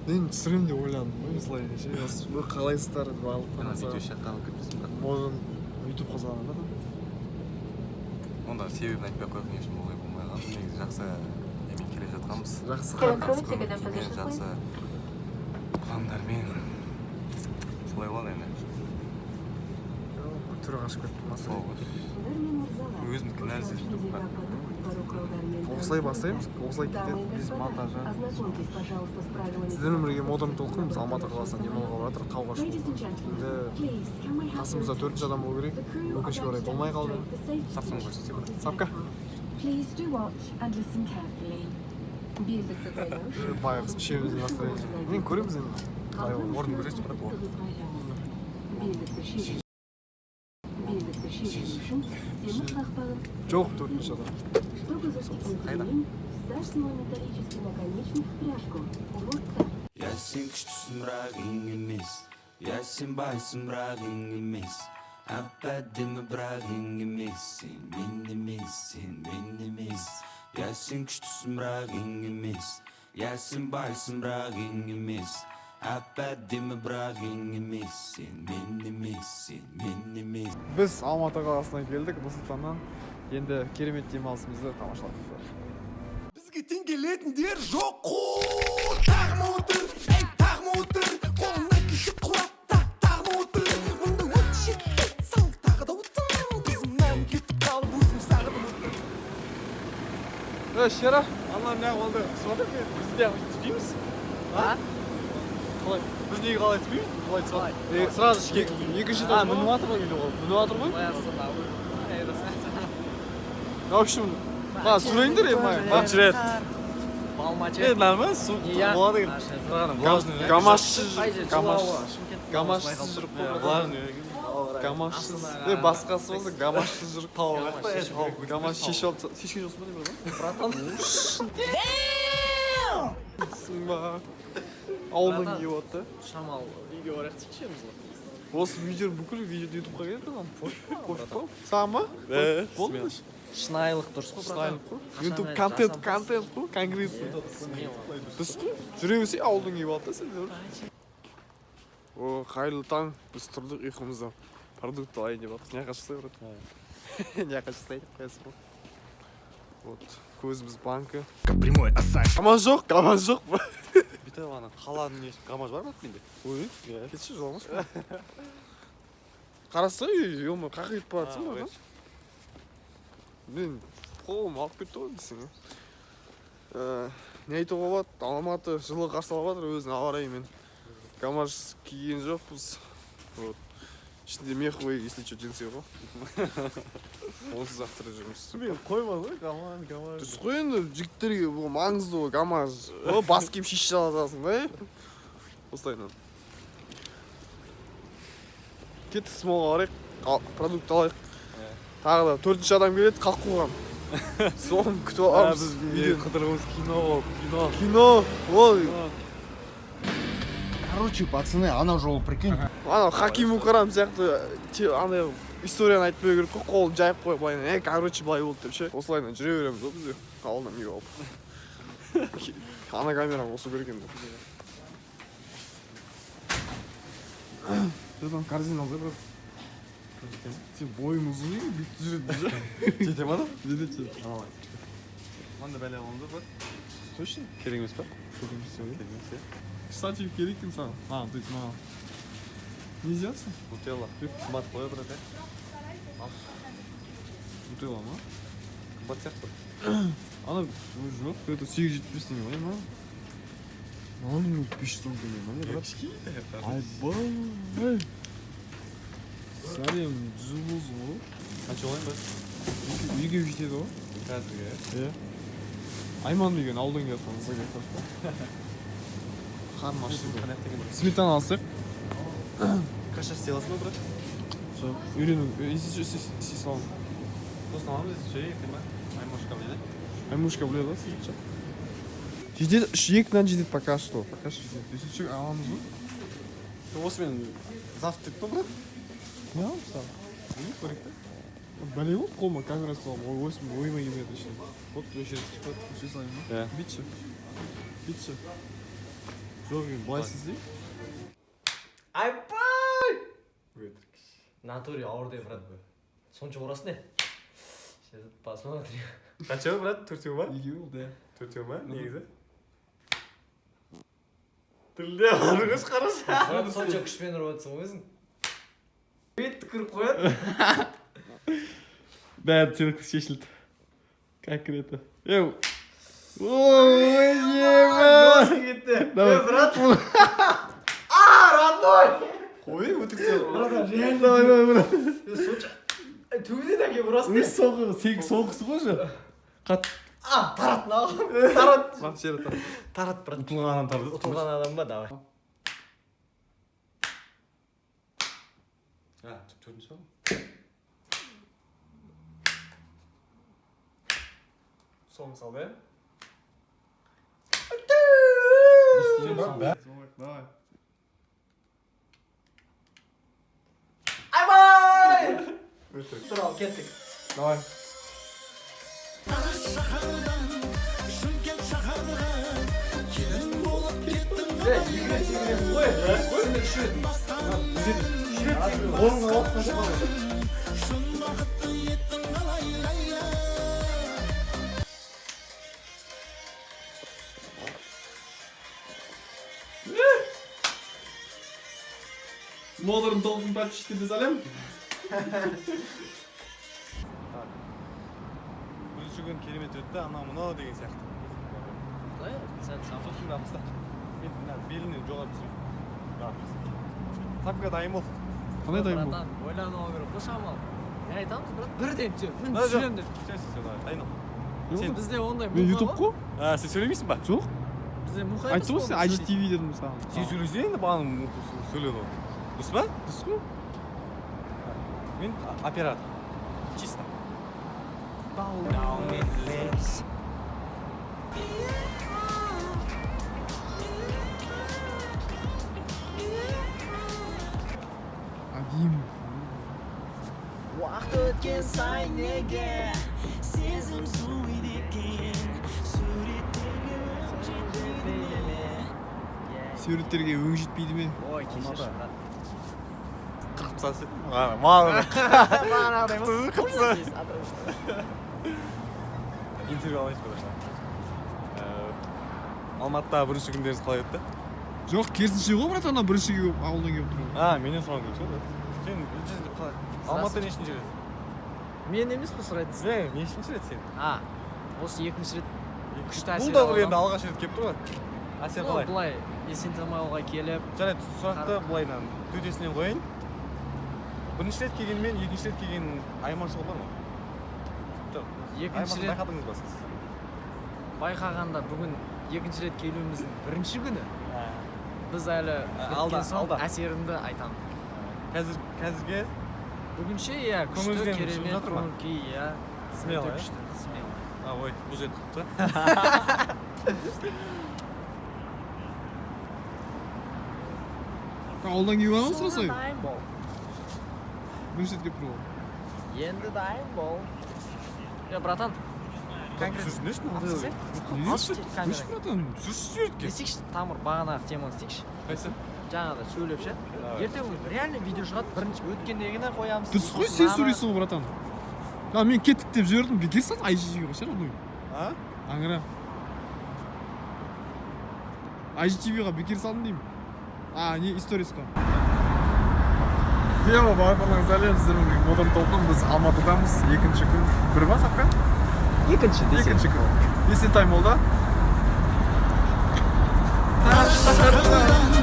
Мен түсіремін деп ойландым ғой осылай ше. Осы қалайсыздар Ана барлықтарыңызға. Видео шақырып кетпесін, брат. Может, ютубқа саламын да. Онда себебін айтпай ақ қояйық, не үшін олай болмай қалды. Негізі жақсы немен келе жатқанбыз. Жақсы. Жақсы көңіл күймен, жақсы пландармен. Солай болады енді. Түрі қашып кетті ма? Сол ғой. Өзімді кінәлі сезініп тұрмын, брат. Осылай бастаймыз, осылай кетеді без монтажа. Сіздермен бірге Модерн Толқын. Біз Алматы қаласына демалуға бара жатырмық, тауға шығуға. Енді қасымызда төртінші адам болу керек, өкінішке орай, болмай қалды. Сапсан көрсетсе, брат. Сапка. Please do watch and listen carefully. Белдікті байлау үшін Байғұс, үшеуміздің настроение. Мен көреміз енді қалай болады. Орын көрсетші, брат, орын. Тығыз байлаңыз. Белдікті шегу. Белдікті шегу үшін темір қақпағын Жоқ төртінші адам. Чтобы застегнуть Қайда? ремень, вставьте его металлический наконечник в пряжку. Вот так. Я, сен күштісің, бірақ ең емес. Я, сен байсың, бірақ ең емес. Әп әдемі, бірақ ең емес. Сен мен емес, сен мен емес. Я, сен күштісің, бірақ ең емес. Я, сен байсың, бірақ ең емес. Әп әдемі, бірақ ең емес. Сен мен емес, сен мен емес. Біз Алматы қаласына келдік Нұр Сұлтаннан. Енді керемет демалысымызды тамашалаңыздар. Бізге тең келетіндер жоқ қой. Тағы ма отыр, ей, тағы ма отыр? Қолына келсе, құлат та, тағы ма отыр? Мұнда от жетпей сал, тағы да отын. Қызымнан кетіп қалып, өзім сағынып отыр. Е, Шера, аналар неғып ондай түсіп жатыр? Біз неғып түспейміз, а? Қалай, біз неге қалай түспейміз, қалай түсіп жатыр? Е, сразу ішке, екінші этаж. Мініп жатыр ғой или ол мініп жатыр ғой. В общем, мына түсірейіндер енді. Бірінші рет. Алматы. Е, нормально, су болады екен. Влажный. Гамашсыз. Қай жер? Гамаш. Жылы ауа, Шымкенттің Гамашсыз ауасы. жүріп қой. Влажный. Гамашсыз. Астанаға. Е, басқасы болса, гамашсыз жүріп. Гамаш шешіп Гамаш шешіп алып, шешкен жоқсың ба, не, Братан. Ба, ауылдан Братан. келіп алды да. Шамал үйге барайық дейікші ғой. Осы видео, бүкіл видео ютубқа кетеді ғой. Пофиг қой саған ба? Э, Болды ма? Шынайылық дұрыс қой, братан. Шынайылық қой. Қашан Ютуб әлі контент. жасампаз. Контент қой конкретно. Смело. Дұрыс қой, жүре берсе, ауылдан келіп алды да сендер. О, қайырлы таң! Біз тұрдық ұйқымыздан, продукт алайын деп жатырмыз. Мына жаққа шықсай, брат, мына жаққа шықсай деп қоясың ғой. Вот көзіміз банкі. Прямой асай. Гамаш жоқ, гамаш жоқ. Бүйтіп ана қаланың несі, гамаш бар ма менде? Ой, кетші, жоламашы. Қарасай, ё, қаяққа кетіп бара жатсың, братан? Мен қолым алып кетті ғой десең. Не айтуға болады? Алматы жылы қарсы алып жатыр өзінің ауа райымен. Гамаш киген жоқпыз. Вот ішінде меховый, если что, джинсы ғой. Онсыз ақ тірі жүрміз. Мен қоймады ғой гамаш, гамаш. Дұрыс қой енді, жігіттерге бұл маңызды ғой гамаш. О, бас киіп шеше аласың да осылайынан. Кеттік, Смолға барайық, продукт алайық. Тағы да төртінші адам келеді, қалып қойған, соны күтіп аламыз Біз үйден. Қыдырғымыз кино болып, кино. Кино ол. Короче, пацаны, ана жолы, прикинь, Анау Хаким Мукарам сияқты андай историяны айтпау керек қой, қолын жайып қойып былай, е, короче, былай болды деп ше. Осылайынан жүре береміз ғой бізде ауылдан үйге алып. Ана камераны қосу керек енді. Там корзина алсай, брат. Сен бойың ұзын екен, бүйтіп жүретін ше. Жете ма? Жетеді, жетеді. Мында бәле болды, брат. Точно. Керек емес па? Керек емес деп ойлаймын. Керек емес, иә. Кстати, керек екен саған. А, то есть маған не сделаться? Нутелла қымбат қой, брат, иә. Нутелла ма? Қымбат сияқты. Ана, ой, жоқ, это 875 теңге ғой ма? Мынаның өзі 510 теңге ма, не, брат? Айбай, сәлем, түзу болсын ғой. Қанша болайын, брат? Екеуі жетеді ғой. Қазірге? Иә. Айман деген ауылдан келе жатқан қызға келіп қарным ашты. Қандай екен, брат? Сметана алсақ. Каша істей аласың ба, брат? Жоқ, үйрену, істей саламын. Сосын аламыз ше, ертең ба? Аймашка біледі. Аймушка біледі ғой істейтін ше. Жетеді, үш, екі нан жетеді пока что. Пока что жетеді. Если что, аламыз ғой. Осымен завтрак па, брат? Не аламыз тағы? Білмеймін, көрейік та. Бәле болды, қолыма камера ұстап, ой, ойыма келмеді ештеңе. Вот, өшіре салайын ба? Иә. Бүйтші. Бүйтші. Жоқ, енді былай істесей. Айбай! Натуре ауыр деп, брат. Сонша ұрасың не? Сейчас посмотрим. Қанша, брат? Төртеу ма? Екеу болды, иә. Төртеу ма негізі? Тілде қарашы, қарашы. Брат, сонша күшпен ұрып жатсың ғой өзің. Бет түкіріп қояды. Бәрі түсінікті шешілді. Конкретно. Еу. Ой, ема! Кетті. Давай. Е, брат. А, родной! Қой, өтірік сен. Братан, реально. Давай, давай, брат. Е, сонша төбеден әкеліп ұрасың. Өз соңғы, сегіз соңғысы ғой уже. Қат. А, тарат мынау. Тарат. Брат, жер тарат. Тарат, брат. Ұтылған адам табылды. Ұтылған адам ба, давай. А, төртінші ғой. Соңғы салды, иә? Давай. Айбай! Тұр, ал, кеттік. Давай. Шымкент шаһарға келін болып кеттің. Е, екі рет секіреміз ғой. Сендер үш рет. Үш рет секіреміз. Орын алып қашып қалды. Шын бақытты еттің қалай, лайла? Модерн толқын подписчиктеріне сәлем. Бірінші күн керемет өтті, анау мынау деген сияқты. Қалай? Сен сам. Сосын да ұста. Мен мына белінен жоғары түсірейін. Сапка дайын бол. Қалай дайын бол? Братан, ойланып алу керек қой шамалы. Не айтамыз, брат? Бірден түсе. Мен Да, жоқ. түсіремін деп. Все, все, все, давай, дайын бол. Сен Бізде ондай Мен муха ютуб ғой. қой? А, сен сөйлемейсің ба? Жоқ. Бізде муха емес Айтты ғой сен қой, IGTV дедім саған. Сен сөйлесең енді бағана сөйледі ғой. Дұрыс па? Дұрыс қой. Мен оператор. Чисто. Әдемі. Уақыт өткен сайын неге сезім суиды екен? Суреттерге өң жетпейді ме? Суреттерге өң жетпейді ме? Ой, кешірші, брат. Қырқып тастаса. Маған. Бағанағыдай ма? Қырқып тастаса. Интервью алайыншы, брат. Алматыда бірінші күндеріңіз қалай өтті? Жоқ, керісінше ғой, брат, ана бірінші келіп ауылдан келіп тұр. А, менен сұраған керек шығар, брат. Сен қалай? Алматыда нешінші рет? Мен емес пе сұрайтын? Е, нешінші рет сен? А, осы екінші рет күшті әсер Бұл да бір енді алғам. алғаш рет келіп тұр ғой. Әсер Ну, қалай? былай Есентай ауылға келіп, Жарайды, сұрақты былайынан төтесінен қояйын. Бірінші рет келгенмен екінші рет келген айырмашылығы бар ма? Жоқ. Екінші Айырмашылық рет байқадыңыз ба сіз? Байқағанда, бүгін екінші рет келуіміздің бірінші күні. Біз әлі Алда, біткен соң алда. әсерімді айтамын. Қазірге Бүгінше, иә, күшті, Көңіліңізден шығып керемет жатыр ма? көңіл күй, иә. Смело, Өте иә? күшті, смело. А, ой, бұл жерді қылыпты. Ауылдан келіп алған сұрасай. Дайын бол. Бірінші рет келіп тұр ғой. Енді дайын бол. Е, братан, конкретно Түсірсінші. алып Не? Алшы Өш, камераңды. братан. Түсірші суретке. Десекші, тамыр бағанағы теманы істейікші. Қайсы? Жаңағыда сөйлеп ше. Давай. Ертең реально видео шығады, бірінші өткендегіні қоямыз. Дұрыс қой, сен сөйлейсің ғой, братан. А, мен кеттік деп жібердім. Бекер салдың IGTV ға ше, родной. А? Аңыра. IGTV ға бекер салдым деймін. А, не, историсқа. Йоу, барлығыңызға сәлем, сіздермен бірге Модерн Толқын, біз Алматыдамыз, екінші күн. Бір ма, Сапка? Екінші десең. Екінші күн. Есентай молда. Шаһардан.